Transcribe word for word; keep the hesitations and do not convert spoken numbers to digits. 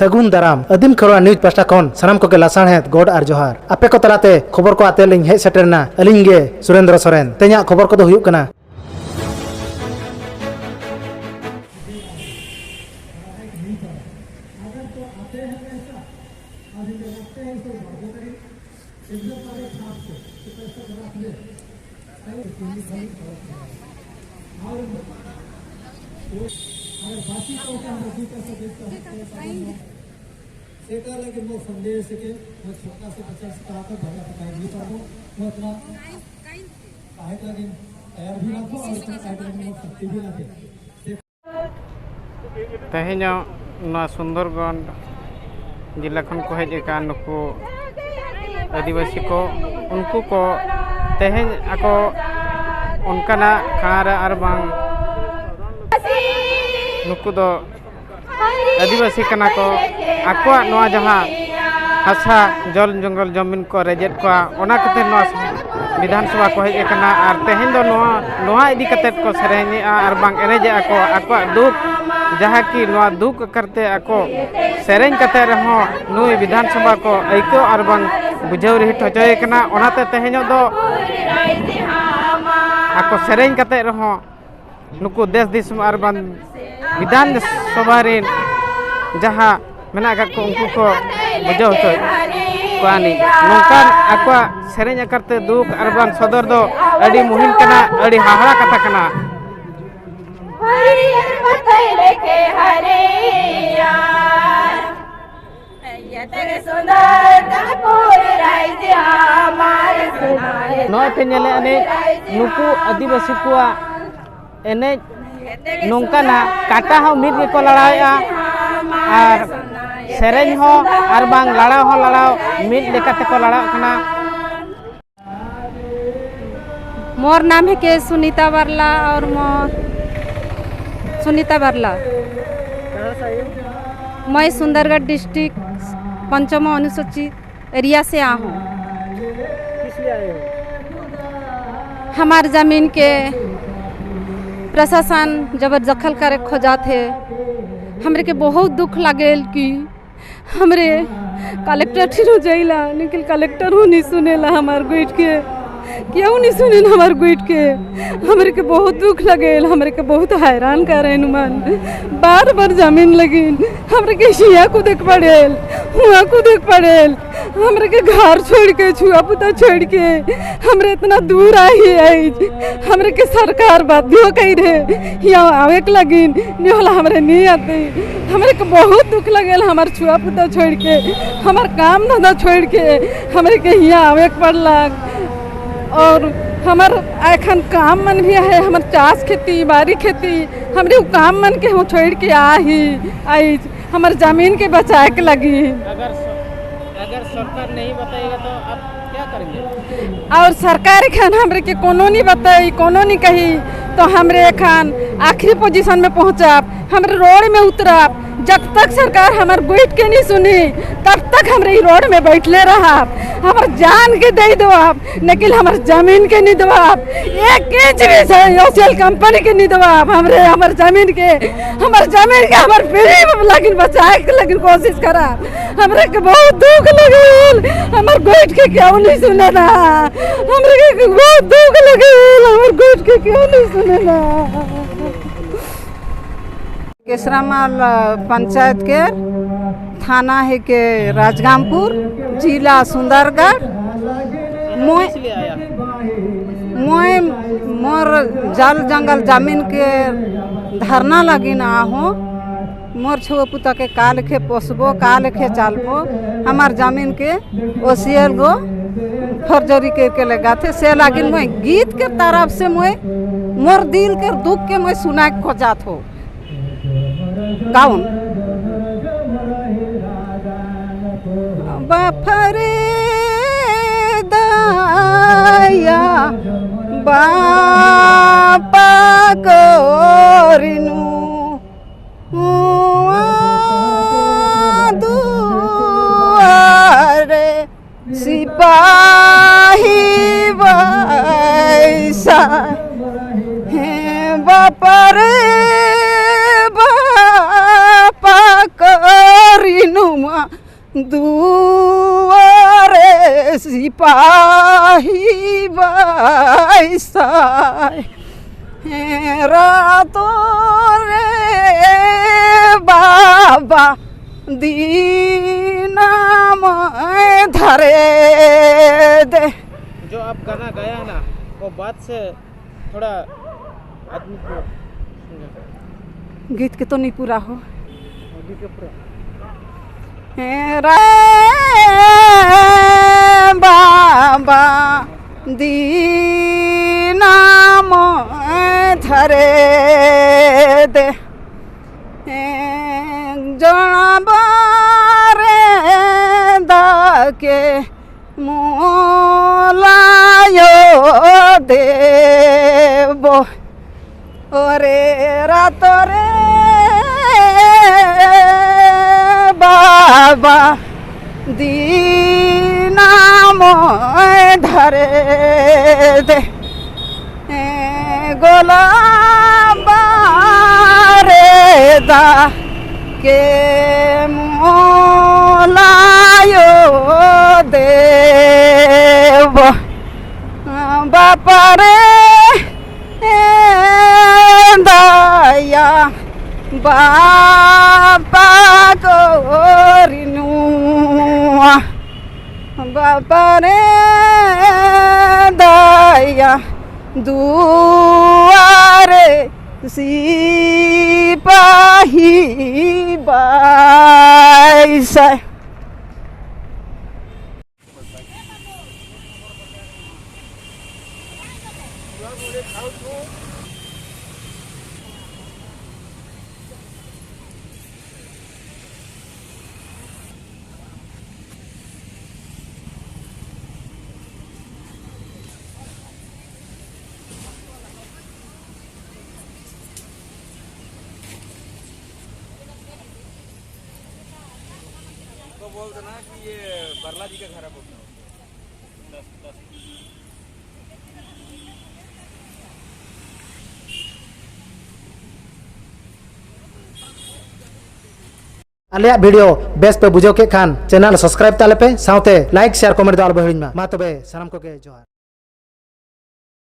ᱥᱟᱹᱜᱩᱱ ᱫᱟᱨᱟᱢ᱾ ᱟᱹᱫᱤᱢ ᱠᱷᱮᱨᱣᱟᱲ ᱱᱤᱭᱩᱡᱽ ᱯᱟᱦᱴᱟ ᱠᱷᱚᱱ ᱥᱟᱱᱟᱢ ᱠᱚᱜᱮ ᱞᱟᱥᱟᱲᱦᱮᱫ ᱜᱚᱰ ᱟᱨ ᱡᱚᱦᱟᱨ᱾ ᱟᱯᱮ ᱠᱚ ᱛᱟᱞᱟᱛᱮ ᱠᱷᱚᱵᱚᱨ ᱠᱚ ᱟᱛᱮ ᱞᱤᱧ ᱦᱮᱡ ᱥᱮᱴᱮᱨ ᱮᱱᱟ ᱟᱹᱞᱤᱧ ᱜᱮ ᱥᱩᱨᱮᱱᱫᱨᱚ ᱥᱚᱨᱮᱱ᱾ ᱛᱮᱦᱮᱧᱟᱜ ᱠᱷᱚᱵᱚᱨ ᱠᱚᱫᱚ ᱦᱩᱭᱩᱜ ᱠᱟᱱᱟ᱾ सेटा लगे मोर संदेश के, मोर छोटा से बच्चा से कहा था, बड़ा तो काहे नहीं पाबो, मोर इतना काहे का दिन तैयार भी रखो और इतना काहे का दिन मोर शक्ति भी रखे। ᱛᱮᱦᱮᱧᱚᱜ ᱱᱚᱣᱟ ᱥᱩᱱᱫᱚᱨᱜᱚᱸᱰ ᱡᱮᱞᱟ ᱠᱷᱚᱱ ᱠᱚ ᱦᱮᱡ ᱟᱠᱟᱱ ᱱᱩᱠᱩ ᱟᱹᱫᱤᱵᱟᱹᱥᱤ ᱠᱚ, ᱩᱱᱠᱩ ᱠᱚ ᱛᱮᱦᱮᱧ ᱟᱠᱚ ᱚᱱᱠᱟᱱᱟᱜ ᱴᱷᱟᱶ ᱨᱮ ᱟᱨ ᱵᱟᱝ ᱱᱩᱠᱩ ᱫᱚ ᱟᱹᱫᱤᱵᱟᱹᱥᱤ ᱠᱟᱱᱟ ᱠᱚ, ᱟᱠᱚᱣᱟᱜ ᱱᱚᱣᱟ ᱡᱟᱦᱟᱸ ᱦᱟᱥᱟ, ᱡᱚᱞ ᱡᱚᱝᱜᱚᱞ, ᱡᱚᱢᱤᱱ ᱠᱚ ᱨᱮᱡᱮᱫ ᱠᱚᱣᱟ, ᱚᱱᱟ ᱠᱷᱟᱹᱛᱤᱨ ᱱᱚᱣᱟ ᱵᱤᱫᱷᱟᱱ ᱥᱚᱵᱷᱟ ᱠᱚ ᱦᱮᱡ ᱟᱠᱟᱱᱟ᱾ ᱟᱨ ᱛᱮᱦᱮᱧ ᱫᱚ ᱱᱚᱣᱟ, ᱱᱚᱣᱟ ᱤᱫᱤ ᱠᱟᱛᱮᱫ ᱠᱚ ᱥᱮᱨᱮᱧᱮᱜᱼᱟ ᱟᱨ ᱵᱟᱝ ᱮᱱᱮᱡᱮᱜᱼᱟ ᱠᱚ ᱟᱠᱚᱣᱟᱜ ᱫᱩᱠ, ᱡᱟᱦᱟᱸ ᱠᱤ ᱱᱚᱣᱟ ᱫᱩᱠ ᱟᱠᱟᱨ ᱛᱮ ᱟᱠᱚ ᱥᱮᱨᱮᱧ ᱠᱟᱛᱮᱫ ᱨᱮᱦᱚᱸ ᱱᱩᱭ ᱵᱤᱫᱷᱟᱱ ᱥᱚᱵᱷᱟ ᱠᱚ ᱟᱹᱭᱠᱟᱹᱣ ᱟᱨ ᱵᱟᱝ ᱵᱩᱡᱷᱟᱹᱣ ᱨᱤᱦᱤᱴ ᱦᱚᱪᱚᱭᱮ ᱠᱟᱱᱟ᱾ ᱚᱱᱟᱛᱮ ᱛᱮᱦᱮᱧᱚᱜ ᱫᱚ ᱟᱠᱚ ᱥᱮᱨᱮᱧ ᱠᱟᱛᱮᱫ ᱨᱮᱦᱚᱸ ᱱᱩᱠᱩ ᱫᱮᱥ ᱫᱤᱥᱚᱢ ᱟᱨ ᱵᱟᱝ ᱵᱤᱫᱷᱟᱱ ᱥᱚᱵᱷᱟ ᱨᱮᱱ ᱡᱟᱦᱟᱸ ᱢᱮᱱᱟᱜ ᱟᱠᱟᱫ ᱠᱚ, ᱩᱱᱠᱩ ᱠᱚ ᱵᱩᱡᱷᱟᱹᱣ ᱦᱚᱪᱚᱭᱮᱫ ᱠᱚᱣᱟ᱾ ᱱᱚᱝᱠᱟᱱ ᱟᱠᱚᱣᱟᱜ ᱥᱮᱨᱮᱧ ᱟᱠᱟᱨ ᱛᱮ ᱫᱩᱠ ᱟᱨ ᱵᱟᱝ ᱥᱚᱫᱚᱨ ᱫᱚ ᱟᱹᱰᱤ ᱢᱩᱦᱤᱢ ᱠᱟᱱᱟ, ᱟᱹᱰᱤ ᱦᱟᱦᱟᱲᱟ ᱠᱟᱛᱷᱟ ᱠᱟᱱᱟ᱾ ᱱᱚᱜᱼᱚᱭ ᱯᱮ ᱧᱮᱞᱮᱫᱼᱟ ᱱᱤᱛ ᱱᱩᱠᱩ ᱟᱹᱫᱤᱵᱟᱹᱥᱤ ᱠᱚᱣᱟᱜ ᱮᱱᱮᱡ ᱱᱚᱝᱠᱟᱱᱟ, ᱠᱟᱴᱟ ᱦᱚᱸ ᱢᱤᱫ ᱜᱮᱠᱚ ᱞᱟᱲᱟᱣᱮᱫᱼᱟ ᱟᱨ ᱥᱮᱨᱮᱧ ᱦᱚᱸ ᱟᱨ ᱵᱟᱝ ᱞᱟᱲᱟᱣ ᱦᱚᱸ ᱞᱟᱲᱟᱣ ᱢᱤᱫ ᱞᱮᱠᱟ ᱛᱮᱠᱚ ᱞᱟᱲᱟᱣ ᱠᱟᱱᱟ᱾ मोर नाम है के सुनीता बारला और मोर सुनीता बारला। कहाँ से आई हो? मैं सुंदरगढ़ डिस्ट्रिक्ट पंचम अनुसूचित एरिया से आ हूँ। किस लिए आए हो? हमार जमीन के प्रशासन जबर दखल करे खोजात है। हमरे के बहुत दुख लागेल कि हमरे कलेक्टर ठिन जाइला, लेकिन कलेक्टर हूँ नहीं सुनेला हमार गोइठ के, केहू नहीं सुनेला हमार गोइठ के। हमरे के बहुत दुख लगेल, हमरे के बहुत हैरान करेन मन। बार बार जमीन लगिन, हमरे के हिया कूदे के पड़ेल, हुआ कूदे के पड़ेल। हमरे के घर छोड़ के, छुआ पुता छोड़ के हमरे इतना दूर आई है। हमरे के सरकार बाध्य कई रहे हिया आवे के लगिन, नहीं होला हमरे नहीं आते। हमरे के बहुत दुख लगेल, हमार छुआ पुता छोड़ के, हमार काम धंधा छोड़ के हमरे के हिया आवे के पड़लक। और हमार एखन काम मन भी है, हमार चास खेती, बारी खेती, हमरे उ काम मन के हम छोड़ के आ ही आई, हमार जमीन के बचाए के लगी। अगर स-, अगर सरकार नहीं बताएगा तो आप क्या करेंगे? और सरकार एखन हमरे के कोनो नहीं बताई, कोनो नहीं कही, तो हमरे एखन आखिरी पोजीशन में पहुँचब, हमरे रोड में उतरब। जब तक सरकार हमार गोइठ के नहीं सुनी, तब तक हमरे ई रोड में बैठले रहब। हमार जान के दे दो आप, लेकिन हमार जमीन के नहीं दो आप। एक इंच भी से ओसीएल कंपनी के नहीं दो आप। हमरे, हमार जमीन के, हमार जमीन के हमार फ्री में लेकिन बचाए के लेकिन कोशिश करा। हमरे के बहुत दुख लगेल, हमार गोइठ के क्यों नहीं सुने ना। हमरे के बहुत दुख लगेल, हमार गोइठ के क्यों नहीं सुने ना। केसरामाल पंचायत के, थाना है के राजगामपुर, जिला सुंदरगढ़। मोय, मोय मोर जल जंगल जमीन के धरना लगिन आहो। मोर छुआ पुता के का लेखे पोसबो, का लेखे चालबो, हमार जमीन के ओसीएल गो फर्जरी करके लेगा थे। से लागिन मोय गीत के तरफ से मोय मोर दिल के दुख के मोय सुना के खोजात हो। गाउन। बाफरे दया बापा कोरिनु हुआ दुआरे सिपाही बैसा हे बापरे बा ᱨᱤᱱᱩᱢᱟ ᱫᱩᱣᱟᱨᱮ ᱥᱤᱯᱟᱦᱤ ᱵᱟᱭ ᱥᱟᱭ᱾ ᱦᱮᱸ, ᱨᱟᱛᱚ ᱨᱮ ᱵᱟᱵᱟ ᱫᱤᱱᱟᱢ ᱫᱷᱟᱨᱮ ᱫᱮ᱾ जो आप गाना गाया है ना, वो बात से थोड़ा आदमी को समझा। गीत के तो नहीं पूरा हो। गीत के पूरा। ᱦᱮᱸ, ᱨᱮ ᱵᱟᱵᱟ ᱫᱤᱱᱟᱢ ᱫᱷᱟᱨᱮ ᱫᱮ᱾ ᱦᱮᱸ, ᱡᱚᱲᱟᱵᱟᱨᱮ ᱫᱟᱠᱮ ᱢᱚᱞᱟᱭᱚ ᱫᱮᱵᱚ᱾ ᱚᱨᱮ ᱨᱟᱛᱚ ᱨᱮ ᱵᱟᱵᱟ ᱫᱤᱱᱟᱢ ᱫᱷᱟᱨᱮ ᱫᱮ᱾ ᱜᱚᱞᱟ ᱵᱟᱨᱮᱫᱟ ᱠᱮ ᱢᱚᱞᱟᱭᱚ ᱫᱮᱵᱚ᱾ ᱵᱟᱯᱟᱨᱮ ᱫᱟᱭᱟ ᱵᱟᱯᱟ ᱠᱚᱨᱤᱱᱩ᱾ ᱵᱟᱯᱟᱨᱮ ᱫᱟᱭᱟ ᱫᱩᱣᱟᱨᱮ ᱥᱤᱯᱟᱦᱤ ᱵᱟᱭ ᱥᱟᱭ᱾ तो बोल देना कि ये बरला जी का घर है बोल दो। दस, दस। ᱟᱞᱮᱭᱟᱜ video ᱵᱮᱥ ᱯᱮ ᱵᱩᱡᱷᱟᱹᱣ ᱠᱮᱫ ᱠᱷᱟᱱ channel subscribe ᱛᱟᱞᱮ ᱯᱮ, ᱥᱟᱶᱛᱮ like, share, comment ᱫᱚ ᱟᱞᱚ ᱯᱮ ᱦᱤᱲᱤᱧ ᱢᱟ᱾ ᱢᱟ ᱛᱚᱵᱮ ᱥᱟᱱᱟᱢ ᱠᱚᱜᱮ ᱡᱚᱦᱟᱨ᱾